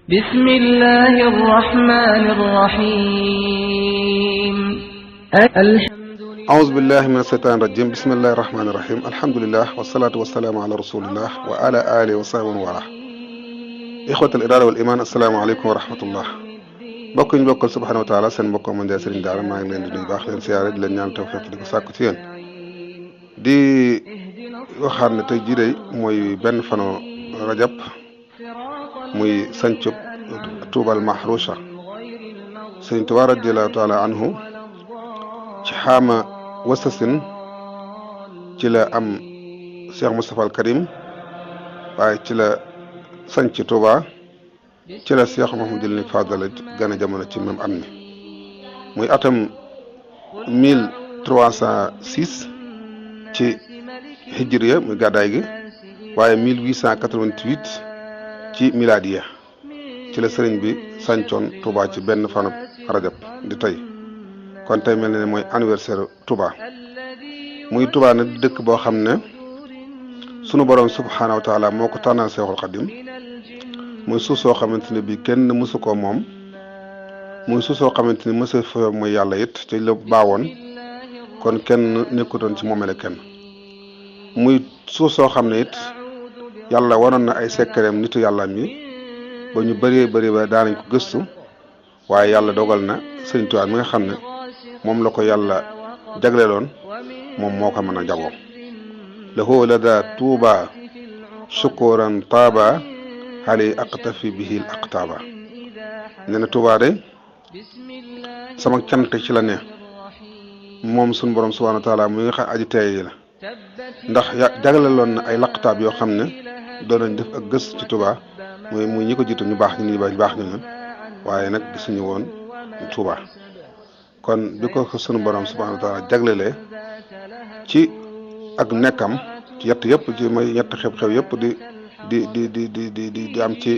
بسم الله الرحمن الرحيم أعوذ بالله من الشيطان الرجيم بسم الله الرحمن الرحيم الحمد لله والصلاة والسلام على رسول الله وعلى آله وصحبه وله إخوة الإرادة والإيمان السلام عليكم ورحمة الله mbokk ñu bokkal subhanahu wa taala seen mbokk man de Serigne Daara maa ngi leen di nuyu baax leen siyaare di leen ñaan tawfiq di ko sàkku ci yéen di waxaat ne tey jii day mooy benn fano rajab muy sancub tuubal mahrusha Serigne Touba radiyallahu taala anhu ci xaama wasasin ci la am Cheikh Moustapha al Karim waaye ci la sanc Touba ci la Cheikh Mouhamadul Fadal gën a jamono ci même am ni muy atam 1306 ci hijriya muy gàddaay gi waaye 1888 ci miladiya ci la sëriñ bi sancoon Touba ci benn fanub rajab di tey kon tey mel na ne mooy anniversaire Touba muy Touba nag dëkk boo xam ne sunu borom subhanahu wa taala moo ko tànnal Seexul Xadim muy suuf soo xamante ne bii kenn mësu koo moom muy suuf soo xamante ni mësu fa mooy yàlla it te la baawoon kon kenn nekkutoon ci moomele kenn muy suuf soo xam ne it yàlla wanoon na ay sekkereem nitu yàlla mi ba ñu bëree bëri ba daanañ ko gëstu waaye yàlla dogal na Sëriñ Tuubaa mi nga xam ne moom la ko yàlla jagleeloon moom moo ko mën a jagoo lahu lada tuuba shukuran taaba xale aqtafi bihi al aqtaaba nee na Touba de sama cant ci la ne moom suñu borom subhanahu wa taala muy nga xam aji teey la ndax jagleeloon na ay laqtaab yoo xam ne doon nañ def ak gës ci Touba muy ñi ko jiitu ñu baax ñu baax ñu waaye nag gisuñu woon Touba kon bi ko sunu borom subhanahu wa taala jaglelee ci ak nekkam ci yett yëpp ci mooy ñett xew-xew yëpp di am ci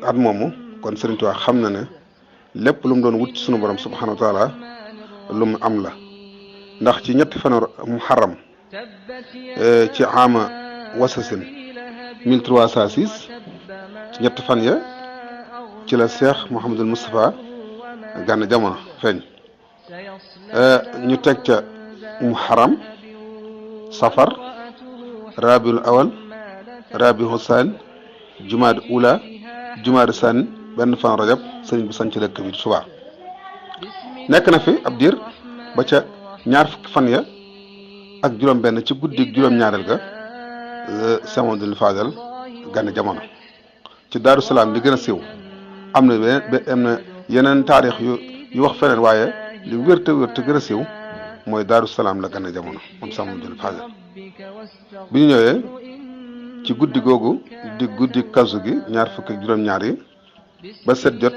at moomu kon Sëriñ Tuubaa xam na ne lépp lu mu doon wut ci sunu borom subhanahu wa taala lu mu am la ndax ci ñetti fanu muharram ci ama wasasin 1306 ci ñetti fan ya ci la Cheikh Mouhamadul Moustapha gànn jamono feeñ ñu teg ca muharram safar rabiul awal rabiul saan jumaada ula jumaada saan benn fan rajab sëriñ bi sanc dëkk bi Touba nekk na fi ab diir ba ca ñaar fukki fan ya ak juróom benn ci guddi juróom-ñaareel ga Cheikh Mouhamadul Fadal gane jamono ci Daaru Salaam li gën a siiw am na yeneen taarix yu wax feneen waaye li wér te gën a siiw mooy Daaru Salaam la gane jamono moom Cheikh Mouhamadul Fadal bi ñu ñëwee ci guddi googu di guddi kasu gi ñaar fukki juróom-ñaar yi ba set jot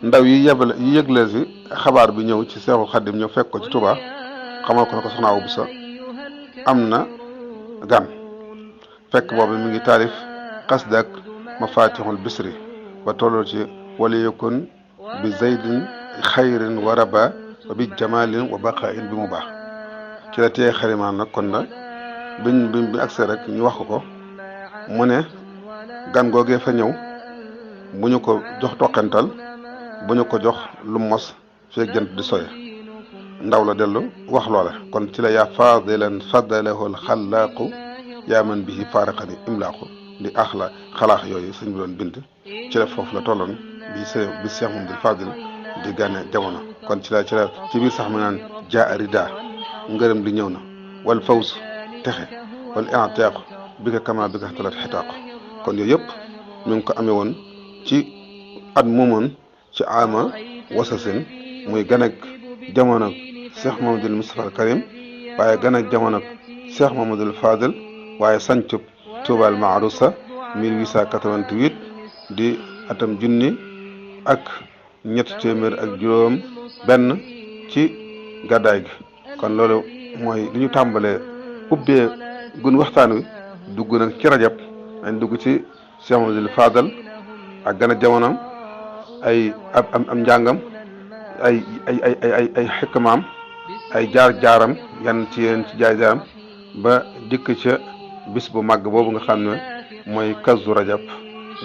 ndaw yi yëgle si xabaar bi ñëw ci Seexul Xadim ñëw fekk ko ci Touba xamal ko ne ko soxna Awa Bousso am na gan fekk boobu mi ngi taarif xasdak mafatihul bisri ba tolloo ci wala yakun bi zaydin xayrin wa raba wa bi jamalin wa baqain bi mu baax ci la téye xarimaan nag kon la bi accès rek ñu wax ko mu ne gan googee fa ñëw bu ñu ko jox toqental bu ñu ko jox lu mos fee jant di soye ndaw la dellu wax loola kon ci la yaa fadilan fadalahu alxalaaqu yaa man bihi faaraqani imlaaqu di axla xalaax yooyu suñ bi doon bind ci la foofu la tolloon bi Cheikh Mouhamadul Fadil di gane jamono kon ci biir sax ma naan jaa rida ngërëm li ñëw na wal fawz texe wal i'tiaq bi ka kama bi ka talat xitaaq kon yooyu yëpp ñu ngi ko amee woon ci at moomoon ci ama wasasin muy gan ak jamono Cheikh Mouhamadul Moustapha al Karim waaye gan ak jamono Cheikh Mouhamadul Fadil waaye sancub Touba al Mahrousa 1888 di atam junni ak ñett téeméer ak juróom benn ci gàddaay gi kon loolu mooy li ñu tàmbalee ubbee gun waxtaan wi dugg nag ci rajab dañ dugg ci Cheikh Mouhamadul Fadal ak gën a jamonoom ay am njàngam ay xikmaam ay jaar-jaaram yan ci jaar-jaaram ba dikk ca bis bu màgg boobu nga xam ne mooy kazu rajab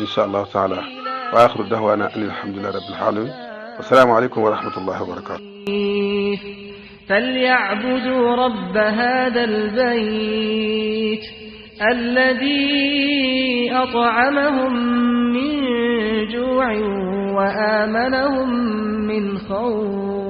insha allahu taala wa axiru dahwaana an alhamdulillahi rabbil alamin wassalaamu aleykum wa rahmatullahi wa barakatu فليعبدوا رب هذا البيت الذي أطعمهم من جوع وآمنهم من خوف